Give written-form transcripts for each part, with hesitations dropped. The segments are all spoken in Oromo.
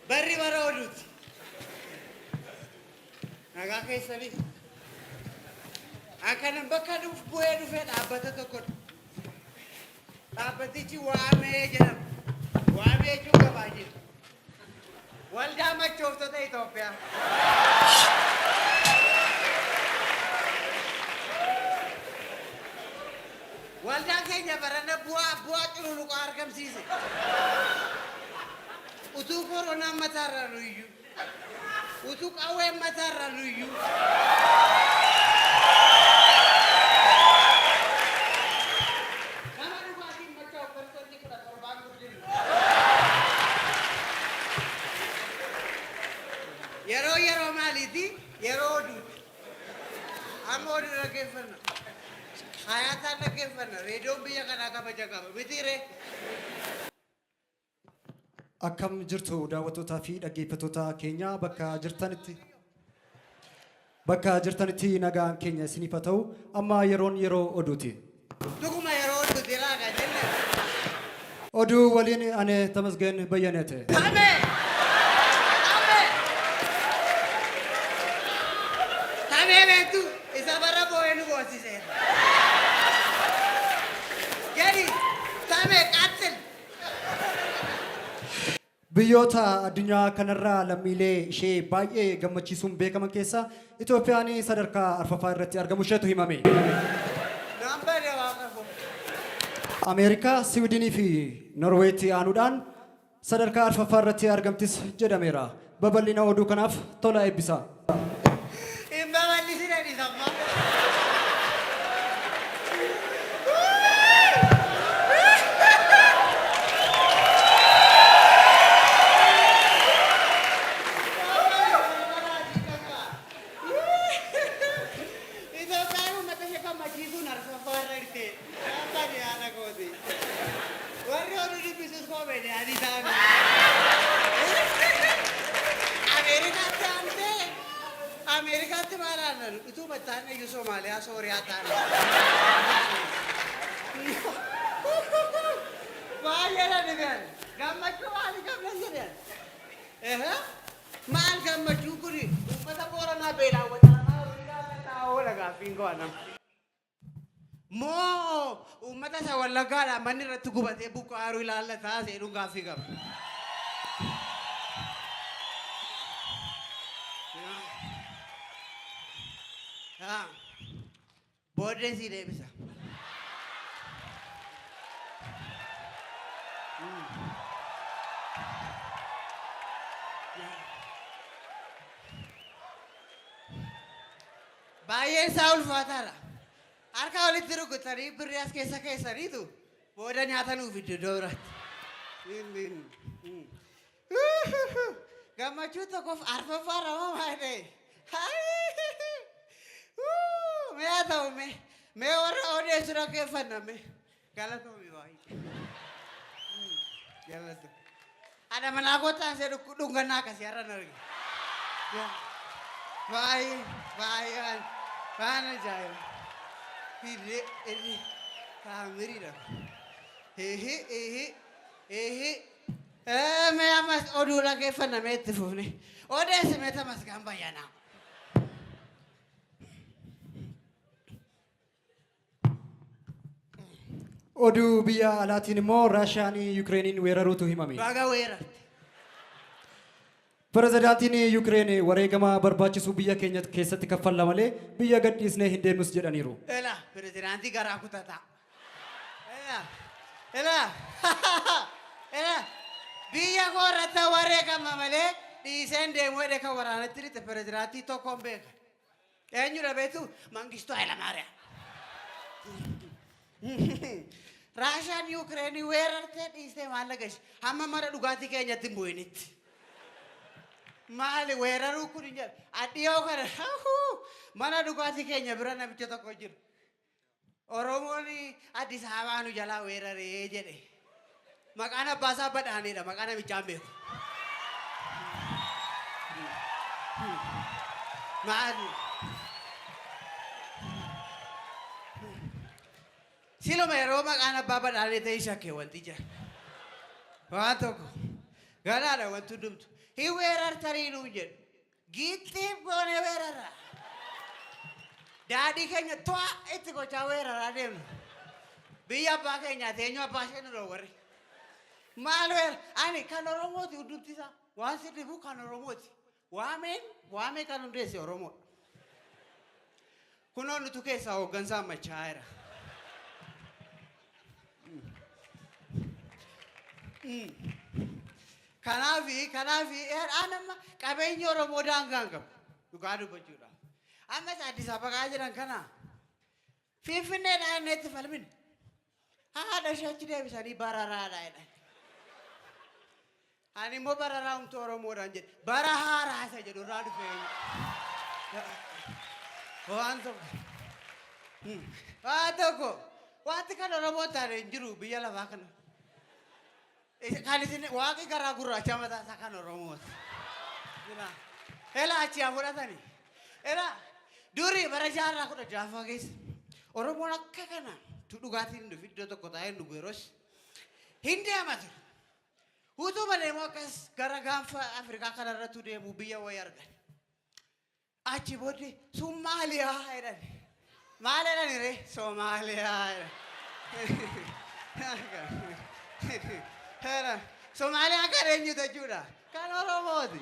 Barri bara oduuti. Nagaa keessanii. Akkanan bakka dhufu bu'ee dhufee dhaabbata tokkodha. Dhaabbatichi Waamee jedhama. Waamee jechuun gabaa jira. Waldaa Machooftota Itoophiyaa. Waldaan keenya barana bu'aa bu'aa cululuqaa argamsiise. Utuu koronaan mataarraa nu iyyuu. Utuu qawween mataarraa nu iyyuu. Nama dhugaatiin machaa'u persentii 17n guddinna. Yeroo yeroo maaliiti? Yeroo oduuti. Amma oduu dhaggeeffanna. Hayaataan dhaggeeffanna. Reediyoon biyya kanaa kabaja qaba. Mitii ree? Akkam jirtu daawwattootaa fi dhaggeeffattoota keenya bakka jirtanitti bakka jirtanitti nagaan keenya isiniif haa ta'u amma yeroon yeroo oduuti. Dhuguma yeroo oduuti laaga jenne. Oduu waliin ane Tamasgeen Bayyaneete. Tamee! Tamee! Tamee beektu isa bara boo'ee nu boossiseera. Jedhi tamee qaxxil. Biyyoota addunyaa kanarraa lammiilee ishee baay'ee gammachiisuun beekaman keessaa Itoophiyaan sadarkaa arfaffaa irratti argamu isheetu himame. Naan bade waaqa koo. Ameerikaa, Siwiidinii fi Norweetti aanuudhaan sadarkaa arfaffaa irratti argamtis jedhameera. Babal'ina oduu kanaaf Tolaa Eebbisaa. Hin babal'isin ani sammaa. Itoophiyaan uummata ishee gammachiisuun arfaffaa irra jirti. Naan bade haadha kooti. Warri oduu dubbisus koomediyaanii ta'an. Ameerikaatti aantee Ameerikaatti maal aannan utuu mattaan iyyuu Soomaaliyaa Sooriyaa ta'an. Baay'ee na dhibe. Gammachuu maalii qabna jedhan. Maal gammachuun kun uummata Booranaa beelaan wacaramaa horii oola gaaffiin koo anam. Moo uummata isa Wallaggaadhaan manni irratti gubatee buqqa'aaru ilaallataa jedhuun gaaffii qaba. Booddee sii deebisa. Baay'een isaa ulfaataadha. Harka walitti rukutanii birrii as keessa keessaniitu booda nyaata nuuf fiddu iddoo biraatti. Gammachuu tokkoof arfaffaa ramamaa ta'e. Mee haa ta'u mee mee warra odeessu dhaggeeffanna mee galatoomi baay'ee. Galatoomi. Haadha manaa koo taansee dhungannaa akkasii har'an arge. Baay'ee baay'ee waan waan ajaa'iba. Hidde hidde taamiriidha. Hihi hihi hihi. Mee ammas oduu dhaggeeffanna mee itti fufne. Odeessi mee Tamasgaan Bayyanaa. Oduu biyya alaatiin immoo Raashiyaan Yukireeniin weeraruutu himame. Baga weerarte. Pirezidaantiin Yukireen wareegama barbaachisu biyya keenya keessatti kaffalla malee biyya gadhiisnee hin deemnus jedhaniiru. Ela pirezidaantii garaa kutataa. Ela ela ela biyya koo irratti wareegama malee dhiiseen deemu jedhee kan waraanatti lixe pirezidaantii tokkoon beeka. Eenyudha beektu? Mangistuu Hayilamaariyaam. Raashaan Yuukireenii weerartee dhiistee maallaqa ishee hamma mana dhugaatii keenyatti hin bu'initti. Maali weeraruu kun hin jedhu. Adhiyoo kana mana dhugaatii keenya bira namicha tokko jira. Oromoon Addis Ababaa nu jalaa weeraree jedhe. Maqaan abbaa isaa Badhaaneedha. Maqaa namichaa hin beeku. Maali? Siluma yeroo maqaan abbaa Badhaanee ta'e shakke wanti jira. Waan tokko ganaadha wanti hundumtu. Hin weerartanii nuun jedhu. Giixxiif goonee weerarra. Daadhii keenya to'a itti gochaa weeraraa deemna. Biyya abbaa keenyaati eenyu abbaa ishee nu dhoowwarre. Maal weera ani kan Oromooti hundumti isaa waan si dhibu kan Oromooti. Waameen waamee kan hundeesse Oromoodha. Kunoo nutu keessaa hooggansa ammachaa jira. Kanaafi kanaafi aan amma qabeenyi Oromoo daangaa hin qabu. Dhugaa dubbachuudhaaf. Ammas Addis Ababaa jedhan kana Finfinneedhaan inni itti falmine. Haadha ishee achi deebisanii bararaadha jedhan. Ani immoo bararaa humtuu Oromoodhaan jedhe. Bara haaraa isa jedhu irraa dhufe. Waan tokko. Waan tokko. Wanti kan Oromoo hin taane hin jiru biyya lafaa kana. Kan isin waaqi garaa gurraacha mataa isaa kan Oromooti. Jira. Ela achi haa fudhatani. Ela durii bara jaarraa 16ffaa keessa Oromoon akka kana tu dhugaatiin hin dhufi iddoo tokko taa'ee hin dhugu yeroos hin deema ture. Utuu malee immoo akkas gara gaanfa Afrikaa kanarrattu deemu biyya wayii argan. Achi booddee Somaaliyaa jedhan. Maal jedhani ree? Somaaliyaa jedhan. Somaaliyaa kan eenyutu jechuudha? Kan Oromooti.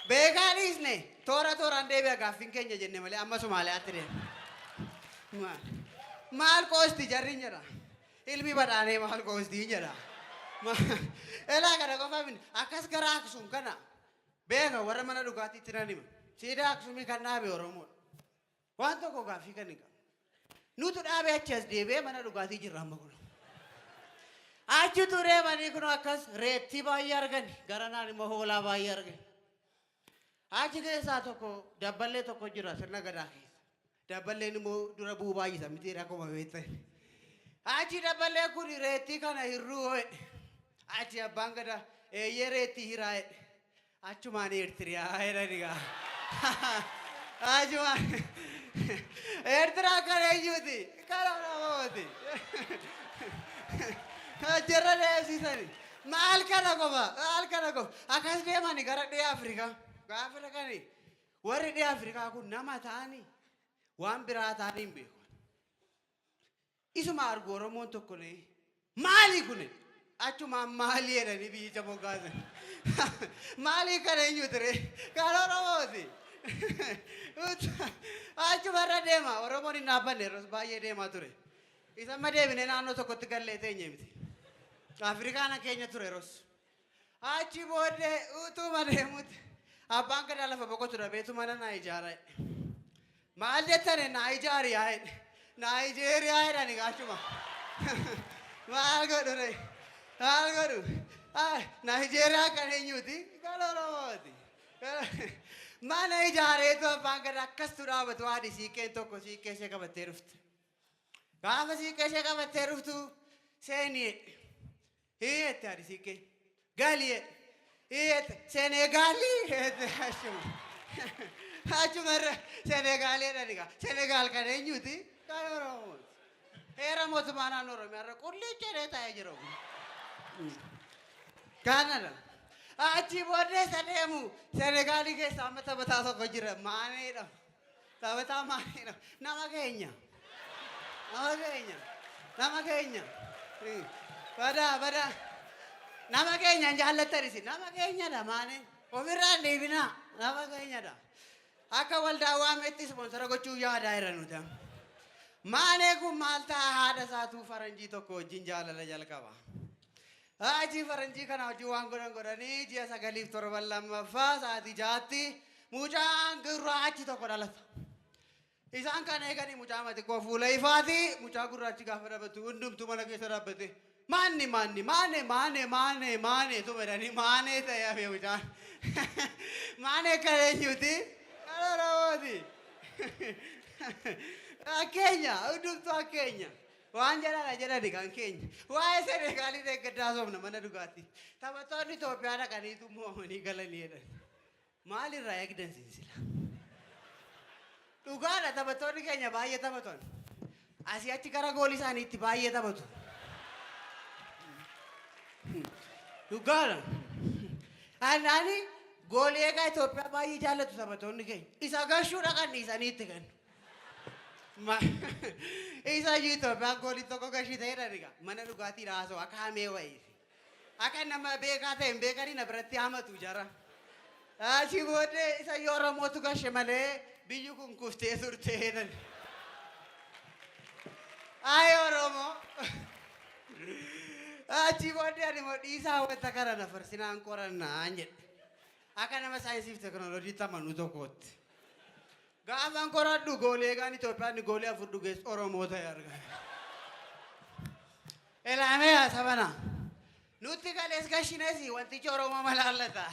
Beekaa dhiisne toora tooraan deebi'a gaaffiin keenya jenne malee amma Somaaliyaatti deema. Maal qoosti jarri jedha. Ilmi badhaanee maal qoostii jedha. Elaa kana qofa miti. Akkas gara Aksum kana beeka warra mana dhugaatiitti nan hima. Siidaa Aksumii kan dhaabe Oromoodha. Waan tokko gaaffii kan hin qabu. Nutu dhaabee achi as deebi'ee mana dhugaatii jirra amma kun. Achi turee manii kun akkas reettii baay'ee argani. Garanaan immoo hoolaa baay'ee argani. Achi keessaa tokko dabballee tokko jira sirna gadaa keessa. Dabballeen immoo dura bu'uu baay'isa miti akkuma beektan. Achi dabballeen kun reettii kana hirruu jedhe. Achi abbaan gadaa eeyyee reettii hiraa jedhe. Achumaan Eertiriyaa jedhani gaa. Achumaan Eertiraa kan eenyuuti? Kan Oromooti. Achirra deemsisani. Maal kana qofa? Maal kana qofa? Akkas deemani gara dhiha Afrikaa. Gaafa dhaqani warri dhiha Afrikaa kun nama ta'anii waan biraa ta'anii hin beeku. Isuma argu Oromoon tokko ne maali kun? Achumaan maali jedhanii biyyicha moggaasan. Maalii kana eenyuuti ree? Kan Oromooti. Achuma irra deema. Oromoon hin dhaabbanne yeroo baay'ee deemaa ture. Isa amma deebinee naannoo tokkotti gallee teenye miti. Afrikaan keenya ture yeroos. Achi booddee utuma deemutti abbaan gadaa lafa boqotu dhabeetu mana naa ijaara jedhe. Maal jettani Naayijaariyaa jedhe. Naayijeeriyaa jedhani gaachuma. Maal godhu ree? Maal godhu? Naayijeeriyaa kan eenyuuti? Kan Oromooti. Mana ijaareetu abbaan gadaa akkastu dhaabatu haadhi siiqqeen tokko siiqqee ishee qabattee dhufte. Gaafa siiqqee ishee qabattee dhuftu seeni jedhe. Hii jette haadhi siiqqee. Gali jedhe. Hii jette. Senegaali jette achuma. Achuma irra Senegaali jedhani gaa. Senegaal kan eenyuti? Kan Oromooti. Heera mootummaa naannoo Oromiyaa irra qullicha jedhee taa'ee jira kun. Kanadha. Achi booddee isa deemu Senegaalii keessa amma taphataa tokko jira. Maaneedha. Taphataa Maaneedha. Nama keenya. Nama keenya. Nama keenya. Badaa badaa. Nama keenya hin jaallattan isin. Nama keenyadha Maaneen. Ofirraa hin dhiibinaa. Nama keenyadha. Akka waldaa waametti ispoonsara gochuu yaadaa jira nuti amma. Maanee kun maal ta'a haadha isaatuu faranjii tokko wajjin jaalala jalqaba. Haajii faranjii kana hojii waan godhan godhanii ji'a sagaliif torban lammaffaa sa'aatii 6tti mucaan gurraachi tokko dhalata. Isaan kan eeganii mucaa xiqqoo fuula ifaati mucaa gurraachi gaafa dhabatu hundumtuu mana keessa dhaabbate maanni maanni maane maane maane maane tuma jedhanii maanee ta'ee hafe mucaan. Maanee kan eenyuti? Kan Oromooti. Akkeenya hundumtuu akkeenya. Waan jedhana jedhani kan keenya. Waa'ee Senegaalii deeggaddaa soomna mana dhugaatii. Taphattoonni Itoophiyaa dhaqaniitu mo'amanii galanii jedhan. Maalirraa eegdan sinsila? Dhugaadha taphattoonni keenya baay'ee taphatan. Asii achi gara goolii isaaniitti baay'ee taphatu. Dhugaadha. Ani goolii eegaa Itoophiyaa baay'ee jaallatu taphattoonni keenya. Isa gashuu dhaqan dhiisanii itti kennu. Isa iyyuu Itoophiyaan goolii tokko gashii ta'edha dhiga. Mana dhugaatii haasa'u akka hamee wayii. Akka nama beekaa ta'e hin beekanii na biratti hamatu jara. Achii booddee isa iyyuu Oromootu gashe malee biyyi kun kuftee turte jedhan. Ayi Oromoo. Achii booddee ani immoo dhiisaa wanta kana na farsinaan qorannaan jedhe. Akka nama saayinsii fi teekinooloojiitti amanu tokkootti. Gaafan qoradhu goolii eegaan Itoophiyaan goolii 4 dhugees Oromoo ta'e argame. Ilaamee yaa sabana. Nutti kalees gashines wantichi Oromoo malaallata.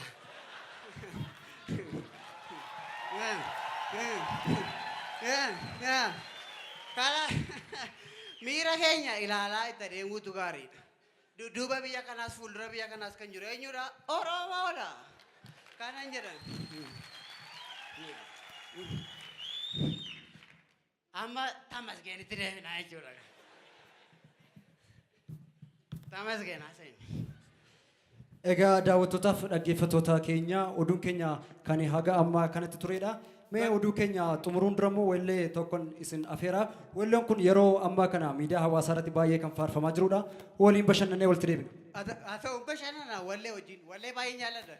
Kana miira keenya ilaalaa itti adeemuutu gaariidha. Dudduuba biyya kanaas fuuldura biyya kanaas kan jiru eenyudha? Oromoodha. Kanan jedhan. Amma Tamasgeenitti deebinaa jechuudha. Tamasgeen haasa'in. Egaa daawwattootaaf dhaggeeffattoota keenya oduun keenya kan haga ammaa kanatti turedha. Mee oduu keenya xumuruun dura immoo weellee tokkon isin afeera. Weelleen kun yeroo ammaa kana miidiyaa hawaasaa irratti baay'ee kan faarfamaa jirudha. Waliin bashannanee walitti deebina. Haa ta'u bashannana wallee wajjin wallee baay'ee jaalladha.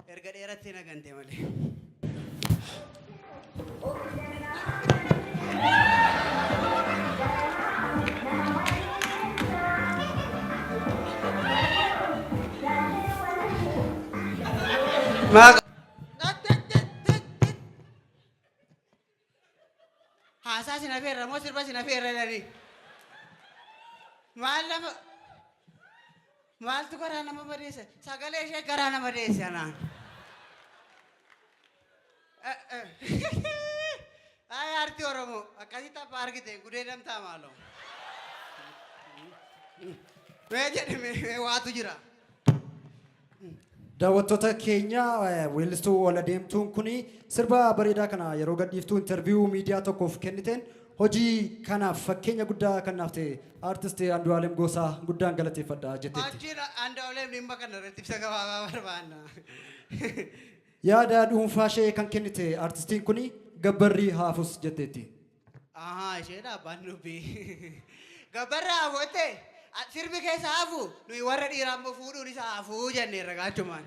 Erga dheerattee na gante malee. Haasaa sin hafeerra moo sirba sin hafeerra jedhanii. Maal nama maaltu garaa nama madeesse? Sagalee ishee garaa nama madeesse anaan. Ay aartii Oromoo akkasitti abbaa argite gudee damtaa maaloo. Mee jedhe mee waatu jira. Daawwattoota keenya weellistuu ol adeemtuun kun sirba bareedaa kana yeroo gadhiiftuu interviyuu miidiyaa tokkoof kenniteen hojii kanaaf fakkeenya guddaa kan naaf ta'e aartist Andu'aalem Gosaa guddaan galateeffadha jetteetti. Achiin Andu'aalem dhimma kana irratti ibsa gabaabaa barbaanna. Yaada dhuunfaa ishee kan kennite aartistiin kun gabbarri haafus jetteetti. Ahaa isheedha abbaan dubbii. Gabbarra hafu jette sirbi keessa hafu nuyi warra dhiiraa immoo fuudhuun isa hafuu jenneerra gaachumaan.